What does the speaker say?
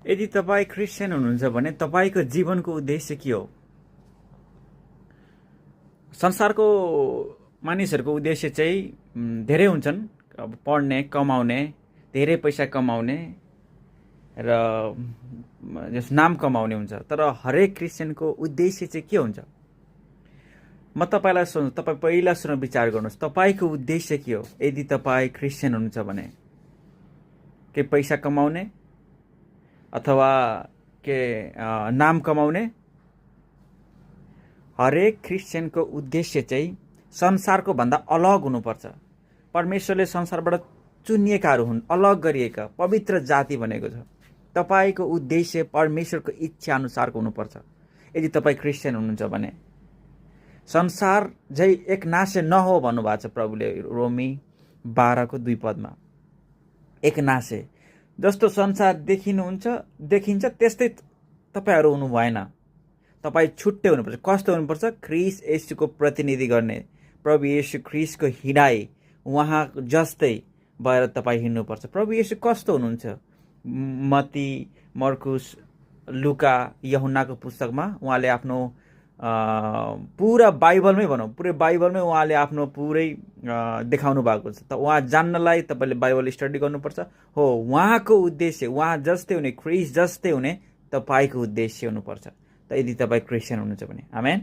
यदि तपाईँ क्रिस्चियन हुनुहुन्छ भने तपाईँको जीवनको उद्देश्य के हो? संसारको मानिसहरूको उद्देश्य चाहिँ धेरै हुन्छन्। अब पढ्ने, कमाउने, धेरै पैसा कमाउने र नाम कमाउने हुन्छ। तर हरेक क्रिस्चियनको उद्देश्य चाहिँ के हुन्छ? म तपाईँलाई सोध्छु, तपाईँ पहिला सुन्न विचार गर्नुहोस्, तपाईँको उद्देश्य के हो? यदि तपाईँ क्रिस्चियन हुनुहुन्छ भने के पैसा कमाउने अथवा के नाम कमाउने? हरेक क्रिस्चियनको उद्देश्य चाहिँ संसारको भन्दा अलग हुनुपर्छ। परमेश्वरले संसारबाट चुनिएकाहरू हुन्, अलग गरिएका पवित्र जाति भनेको छ। तपाईँको उद्देश्य परमेश्वरको इच्छा अनुसारको हुनुपर्छ। यदि तपाईँ क्रिस्चियन हुनुहुन्छ भने संसार झै एक नाशे नहो भन्नुभएको छ प्रभुले रोमी 12:2 पदमा। एक नाशे जस्तो संसार देखिन्छ त्यस्तै तपाईँहरू हुनु भएन। तपाईँ छुट्टै हुनुपर्छ। कस्तो हुनुपर्छ? ख्रीष्ट येशूको प्रतिनिधि गर्ने, प्रभु येशू ख्रीष्टको हिँडाइ उहाँ जस्तै भएर तपाईँ हिँड्नुपर्छ। प्रभु येशू कस्तो हुनुहुन्छ? मत्ती, मर्कुस, लुका, यूहन्नाको पुस्तकमा उहाँले आफ्नो पुरा बाइबलमै भनौँ, पुरै बाइबलमै उहाँले आफ्नो पुरै देखाउनु भएको छ। त उहाँ जान्नलाई तपाईँले बाइबल स्टडी गर्नुपर्छ। हो, उहाँको उद्देश्य उहाँ जस्तै हुने, ख्रीष्ट जस्तै हुने तपाईँको उद्देश्य हुनुपर्छ। त यदि तपाईँ क्रिस्चियन हुनुहुन्छ भने। आमेन।